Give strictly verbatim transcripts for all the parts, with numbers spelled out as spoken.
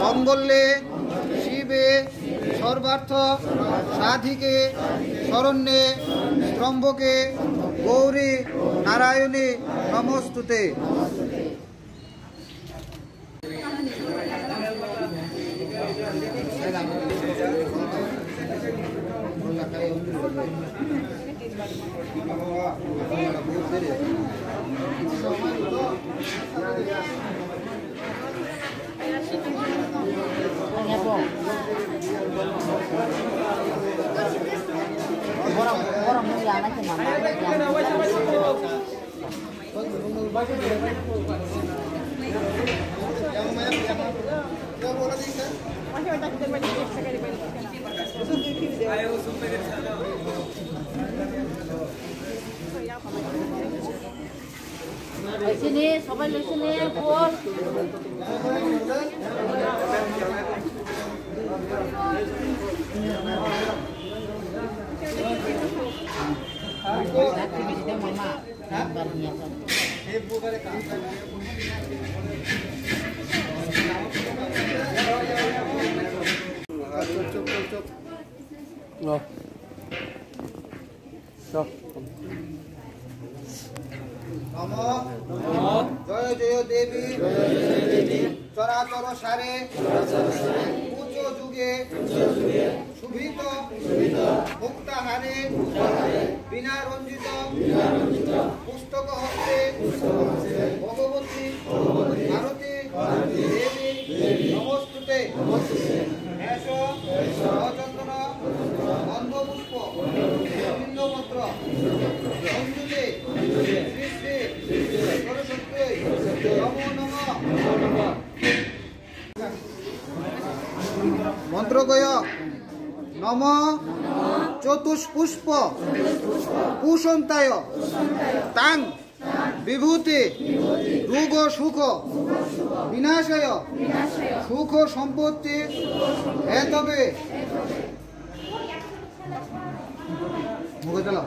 মঙ্গলে শিবে সর্বার্থ সাধিকে শরণ্যে ত্রম্বকে গৌরী নারায়ণী নমস্তুতে। Borok, borok nung ya nai se mama. Sini, sobai lo sini, bol. নমঃ। জয় জয় দেবী। চরাচর সারে। উচ্চ যুগে। শোভিত। মুক্তাহারে। বীণা রঞ্জিত। পুস্তক হস্তে। ভগবতী। ভারতী। দেবী। নমস্তুতে। এস। সচন্দন। গন্ধপুষ্প। বিল্বপত্র। অঞ্জলি। শ্রী শ্রী। সরস্বতী। নমো নমঃ। মন্ত্রগয়। নম। চতুষ্পুষ্প। পুষন্তায়। তাং। বিভূতি। রোগ সুখ। বিনাশায়। সুখ সম্পত্তি। হেতবে। মুখে চালাও।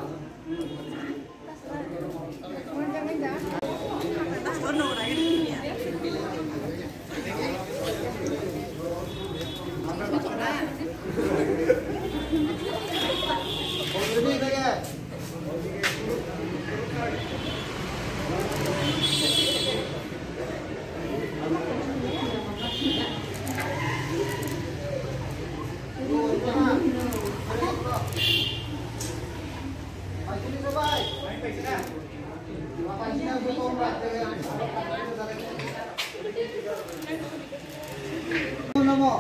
নমো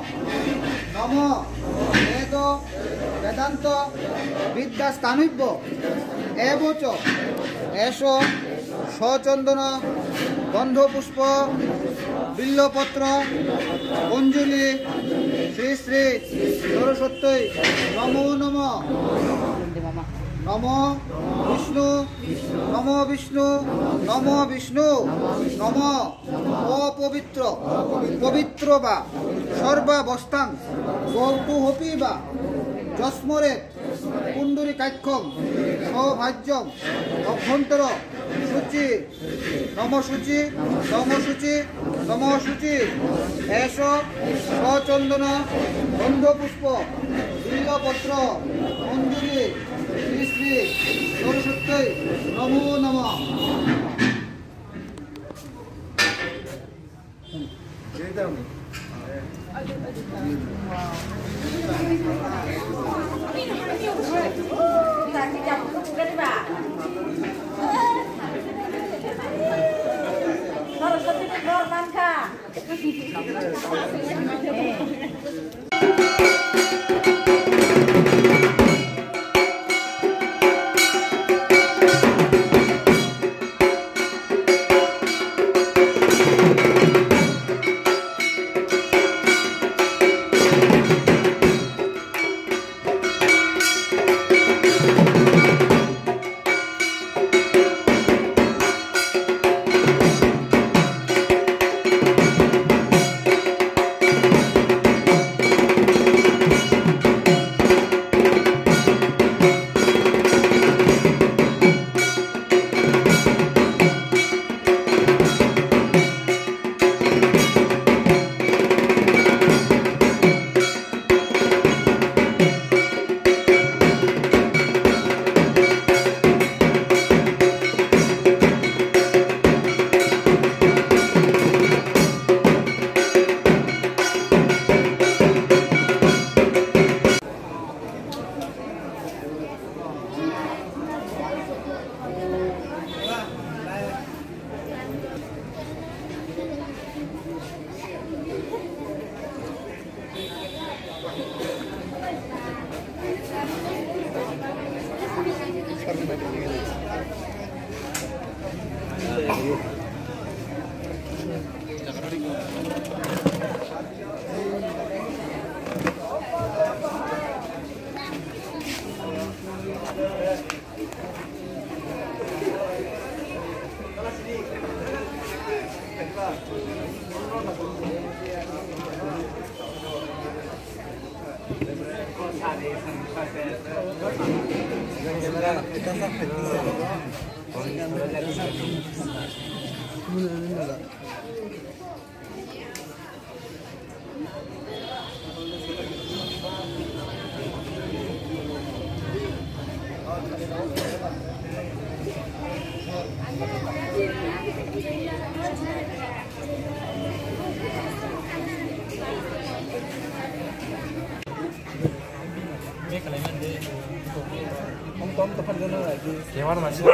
নমো বেদ বেদান্ত বিদ্যাস্তানুভ্য এবচ এস সচন্দন গন্ধপুষ্প বিল্বপত্র অঞ্জলি শ্রী শ্রী সরস্বতী নমো নমঃ। নমো বিষ্ণু নমো বিষ্ণু নমো বিষ্ণু নমো অপবিত্র পবিত্র বা সর্বাবস্থাং গৌতুহপি বা যস্মরেৎ পুণ্ডরীকাক্ষং সভাজ্যং অভ্যন্তর শুচি নমঃ শুচি নমঃ শুচি নমঃ শুচি। এস সচন্দন গন্ধপুষ্প বিল্বপত্র অঞ্জলি শ্রী শ্রী সরস্বতী নমো নমঃ। Kemar masih.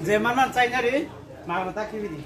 Je mana chai nari, magra ta khibi di.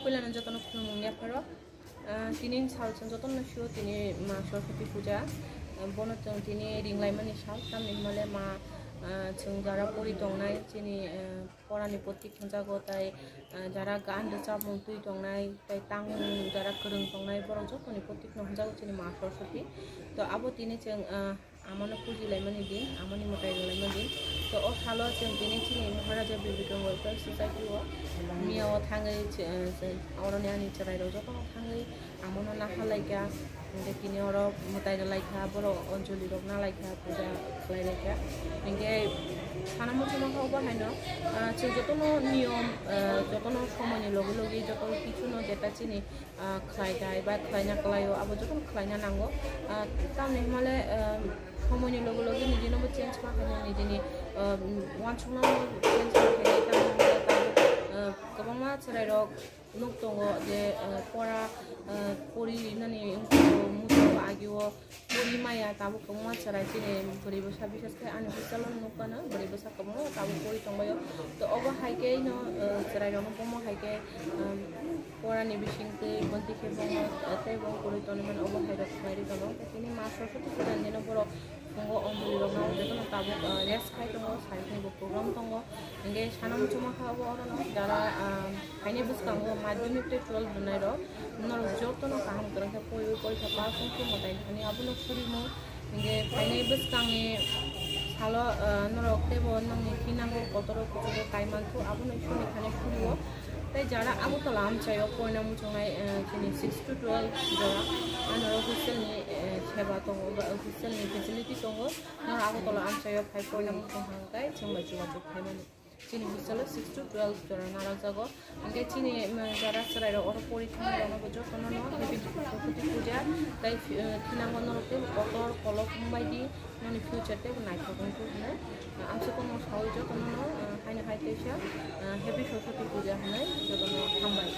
Puilano jotono khulumung yapharo. Ah, tini sal chwng jotono sio tini ma Saraswati puja. Ah, bono chwng tini ringlaimani sal, tamni hwnmale ma, ah, chwng jara pori tongnai chini, ah, porani potik hwnjago, tai, ah, jara gan rwchapmung twi tongnai, tai tangmung jara kwrwng tongnai, borok jotoni potikno hwnjago chini ma Saraswati. To abo tini chwng, ah, amano puji laimani din, amoni mwtai rwlaimani din. To o salo chwng tini chini Maharaja Bir Bikram Welfare Society o miya o thangwi, eh, oroni ani chwrairok jotono thangwi amono nahalaikha, hingke tini oro mwtai rwlaikha, borok anjoli rok nalaikha, puja khlailaikha. Hingke sana muchungma kha obo haino, ah, chwng jotono niyom, eh, jotono somoini logi logi joto kichuno jeta chini ah, khlai dai ba khlaina kwlaio, abo jotono khlaina nango. Ah, tamni hwnmale, ah, somoini logi logi nijinobo change ma khainai, nijini, ah, uansukmano change ma khainai, tamni hwnmale tabuk, ah, kwbangma chwrairok nuk tongo je, ah, pora, ah, pori rinani wngkha muchungo agio. Pori maya tabuk kwbangma chwrai chini bwrwi bwsa, bises khe ani hostel o nukmano bwrwi bwsa kwbangma tabuk pori tongbaio. To obo hai khe no, eh, chwrai rokno bomo hai khe, um, porani bisingtwi bontwi khe bomo, eh, tei bo pori tonwi mano, obo hai rok khlai rwi tono. Tei tini ma Saraswati puja ni dino borok tongo, anjoli rok nang jotono tabuk, eh, rest khai tongo, sai phai bo program tongo. Hingke sana muchungma kha obo orono jara, ah, phaini bwskango madhyamik tei twelve rwnairok norok jotono kaham kwrwng khe poriwi porikha pass wngkhe mwtai thani abono surimo. Hingke phaini bwskangni salo, ah, norok teibo nongni thinango kotoro kuchugo kaimanthok abono Ishorni thani surio. Tei jara Agartala amchaio porina muchungnai, ah, chini six to twelve jora anorok hostelni, eh, seba tongo ba hostelni facility tongo. Norok Agartala amchaio phai porina muchung hang khe chwng bai chubachu khaimani. Chini hostel o six to twelve jora narok jago. Hingke chini, um, jara chwrai rok oro pori thangma rok no bo joto no no happy Saraswati puja tai, uh, thinango norok tei kotor kolok wngbai di noni future tei naithok wngthok hinwi, uh, amsukung no sawi joto no no, uh, haino hai teisa, uh, happy Saraswati puja hinwi joto no hambai.